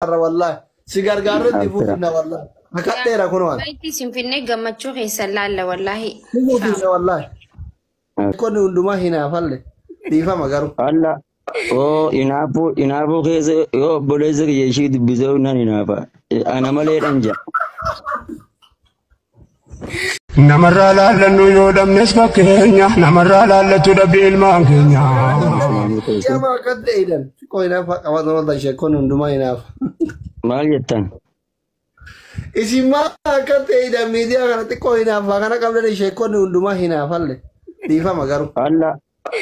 Gargaarra wallahi. Si gargaarra itti fuufna wallahi. Kakadheera kun waan. Baay'ee Finfinnee gammachuu keessan laalla wallaahi. Fuufna wallahi. Qonni hundumaa hinaafalle. Dhiifama garuu. Alla oo inaafuu inaafuu keessa yoo obboleessa kiyya ishii dubbisee nan inaafa. Ana malee dhan jedha. Namarraa laallannu yoo dhabnes fakkeenya namarraa laallatu dhabbi ilmaan keenya. Jama akka ta'edhan. Xiqqoo hinaafa qabatan ol ta'e qonni hundumaa hinaafa. Maal jettan? Isin maal akka ta'edhan miidiyaa kana xiqqoo hinaafa kana qabdan ishee qonni hundumaa hinaafalle. Dhiifama garuu. Alla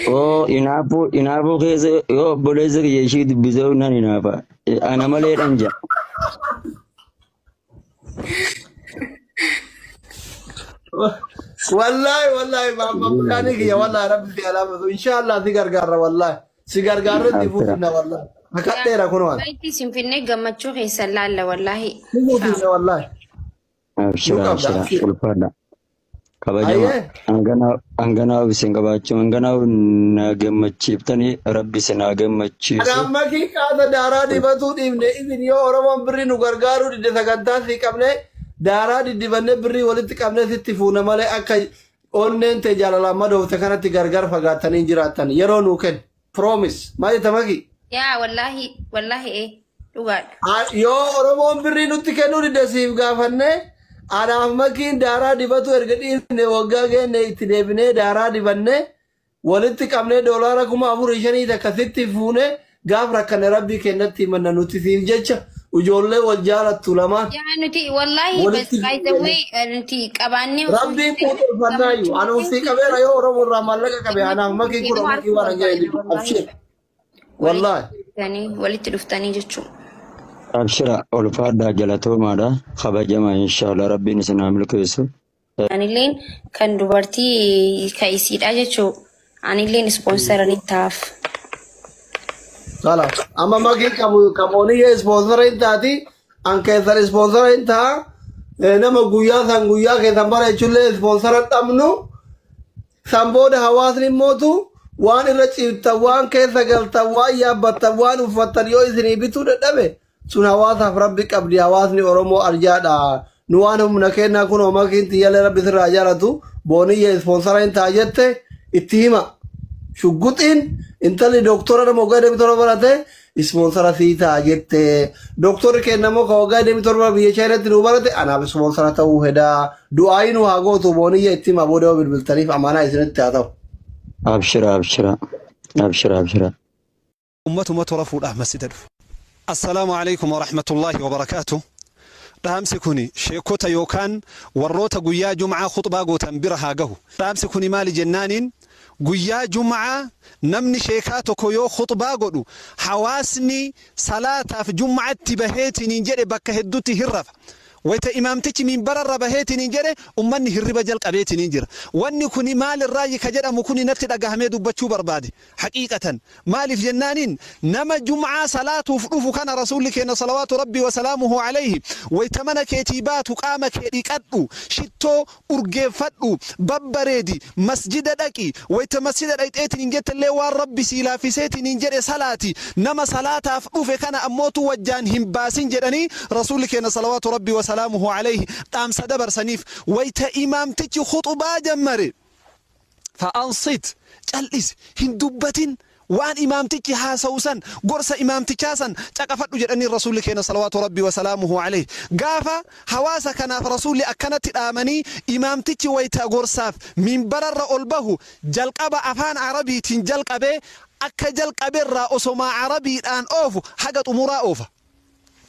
oo inaafuu inaafuu keessa yoo obboleessa kiyya ishii dubbisee nan inaafa. Ana malee dhan jedha. Wallahi wallahi baabbaani kiyya wallahi rabbi si alaamatu inshallah si gargaarra wallahi si gargaarra itti fuufna wallahi kakadheera kun waan Baay'ee Finfinnee gammachuu keessan laalla wallaahi. fuufna wallahi. Abshira abshira ulfaadha. Kabajama hanganaa isin qabaachuu hanganaa na gammachiiftanii rabbi isin haa gammachiisu. Anaammakii qaata daaraa dibatuu dhiibne isin yoo Oromoon birrii nu gargaaruu didde sagantaa sii qabne daaraa diddibannee birrii walitti qabne sitti fuuna malee akka onneen ta'e jaalalaan madoofte kanatti gargar fagaattanii hin jiraattan yeroo nuu kennu. Promise. Maal jetta makii? Yaa wallaahi wallaahi ee dhugaadha. Yoo Oromoon birrii nutti kennuu didde siif gaafanne anaaf makiin daaraa dibatu erga dhiisne waggaa geenne itti deebinee daaraa dibanne walitti qabnee doolaara 4,500 takka sitti fuune gaaf rakkanne rabbii kennatti himanna nuti siif jecha ijoollee wal jaalattu lamaan. Yaa nuti wallaahi Walitti by the way nuti qabaannee Rabbiin quuxurfannaayu ani ufii qabeera yoo Oromoo irraa maallaqa qabe anaaf makiin kun makii waan hin jedhe abshir wallaahi. Walitti dhuftanii jechuudha. Abshira ulfaadhaa galatoomaadha. Kabajama inshallah rabbiin isin haa milkeessu. Anilleen kan dubartii ka isiidha jechuudha. Anilleen ispoonsara ni ta'aaf. Kala amma makii qabu qabooniyya ispoonsara hin taati an keessan ispoonsara hin ta'a nama guyyaa san guyyaa keessan bara jechuullee ispoonsara dhabnu san booda hawaasni immootu waan irra ciiftan waan keessa galtan waan yaabbattan waan uffattan yoo isinii bituu dadhabe sun hawaasaaf rabbi qabdi hawaasni Oromoo arjaadha. Nu waan humna kennaa kun makiin xiyyalee rabbi sirraa jaalatu booniyya ispoonsara hin ta'a jette itti hima. Shugguxiin intalli doktora nama waggaa 27 barate ispoonsara sii ta'a jette. Doktorri keenya immoo kan waggaa 27 biyya Chaayinaatti nu barate anaaf ispoonsara ta'uu hedaa. Du'aayi nu haa gootu booniyya itti hima booda yoo bilbiltaniif amaanaa isinitti haa ta'u. Abshira abshira abshira abshira. Ummatuma tola fuudhaaf masjida dhufe. Assalaamu alaikum wa rahmatullahi wa barakaatu. Dhaamsi kuni sheekota yookaan warroota guyyaa jum'aa khuxbaa gootan bira haa gahu. Dhaamsi kuni maali jennaaniin guyyaa jum'aa namni sheekaa tokko yoo khuxbaa godhu hawaasni salaataaf jum'aatti baheetiniin jedhe bakka hedduutti hirrafa. Wayita imaamtichi minbararra baheetiniin jedhe ummanni hirriba jalqabeetiniin jira. Wanni kuni maalirraayi ka jedhamu kuni natti dhagahamee dubbachuu barbaade. Haqiiqatan maaliif jennaaniin nama jum'aa salaatuuf dhufu kana rasuulli keenya salawaatu rabbii wa salaamuhu alayhi wayita mana keetii baatu qaama kee dhiqadhu shittoo urgeeffadhu babbareedi masjida dhaqi wayita masjida dhaqxeetiniin jettallee waan rabbi sii laaffiseetiniin jedhe salaati nama salaataaf dhufe kana ammootu wajjaan hin baasin jedhanii rasuulli keenya salawaatu rabbii wa salaamuhu alayhi dhaamsa dabarsaniif wayita imaamtichi khuxubaa jammare fa'ansit cal'isi hin dubbatin waan imaamtichi haasa'u san gorsa imaamtichaa san caqafadhu jedhanii rasuulli keenya salawaatu rabbii wa salaamuhu alayhi gaafa hawaasa kanaaf rasuulli akkanatti dhaamanii imaamtichi wayita gorsaaf minbararra ol bahu jalqaba afaan arabiitiin jalqabee akka jalqabeerraa osomaa arabiidhaan oofu haga xumuraa oofa.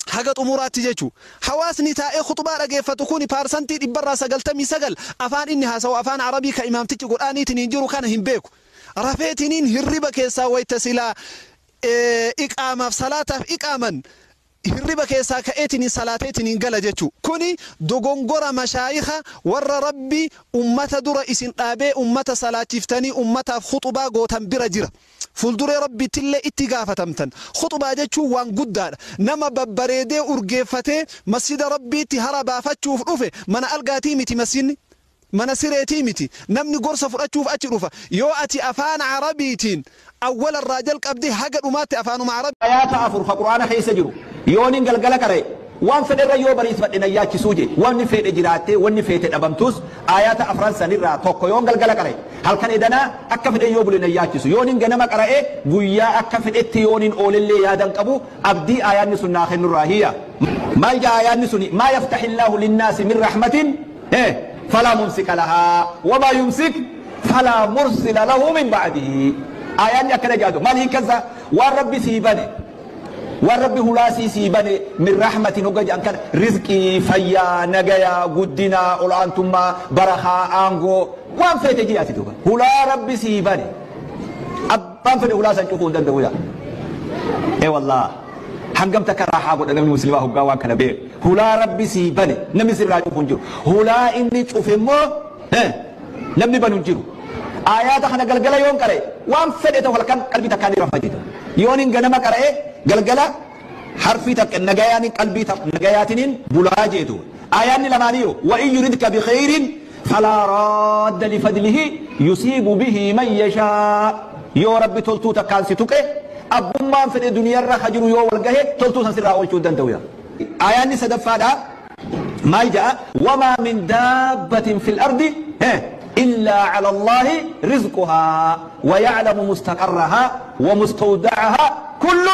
Haga xumuraatti jechuu hawaasni taa'ee khuxubaa dhageeffatu kun 99% afaan inni haasa'u afaan arabii ka imaamtichi godhaaniitiin hin jiru kana hin beeku. Rafeetiniin hirriba keessaa wayita silaa iqaamaaf salaataaf iqaaman hirriba keessaa ka'eetiniin salaateetiniin gala jechuu. Kuni dogongora mashaayika warra rabbi ummata dura isin dhaabee ummata salaachiftanii ummataaf khuxubaa gootan bira jira. Fuulduree rabbittillee itti gaafatamtan. Khuxubaa jechuun waan guddaadha. Nama babbareedee urgeeffatee masjida rabbiitti hara baafachuuf dhufe mana algaatii miti masjidni. Mana sireetii miti. Namni gorsa fudhachuuf achi dhufa. Yoo ati afaan arabiitiin awwalarraa jalqabdee haga dhumaatti afaanuma arabii. Ayaata afur ka Qur'aana keessa jiru. Yoonin galgala qara'e waan fedherra yoo bariisfadhe na yaachisuu je, wanni fedhe jiraattee wanni feete dhabamtus, aayaata afran sanirraa tokko yoon galgala qara'e halkan edanaa akka fedhe yoo bule na yaachisu. Yoonin ganama qara'e guyyaa akka fedhetti yoonin oolellee yaadan qabu, abdii aayaanni sun naa kennurraa hiyya. Maal jaa aayaanni suni? Maa yaftahi illaahu linnaasi min rahmatin falaa mumsika lahaa wamaa yumsik falaa mursila lahu min ba'dihi. Aayaanni akkana jaatu maal hiikkansa? Waan Rabbi sii bane, waan Rabbi hulaasii sii bane, min rahmatin hogga jedhan kana rizqii, fayyaa, nagayaa, guddinaa, ol'aantummaa, barakaa, aangoo, waan feete ji'aati duuba. Hulaa Rabbi sii bane abbaan fedhe hulaa san cufuu hin danda'u. Yaa ee wallah, hangam takka raaxaa godha namni muslimaa hoggaa waan kana beeku. Hulaa Rabbi sii bane namni sirraa cufu hin jiru, hulaa inni cufe immoo namni banu hin jiru. Aayaata kana galgala yoon qara'e waan fedhe ta'u halkan qalbii takkaan ni rafa jedha. Yoon hin ganama qara'e galgala harfii takka nagayaan qalbii nagayaatiniin bulaa jeetu. Aayaanni lamaaniyo wa in yuridka bikhayrin falaa raadda lifadlihi yusiibu bihi man yashaa. Yoo Rabbi toltuu takkaan si tuqe abbummaan fedhe duniyarra ha jiru yoo wal gahe toltuu san sirraa oolchuu hin danda'u. Yaa aayaanni sadaffaadha maal ja'a? Wamaa min daabbatin fil ardi إلا على الله رزقها ويعلم مستقرها ومستودعها كل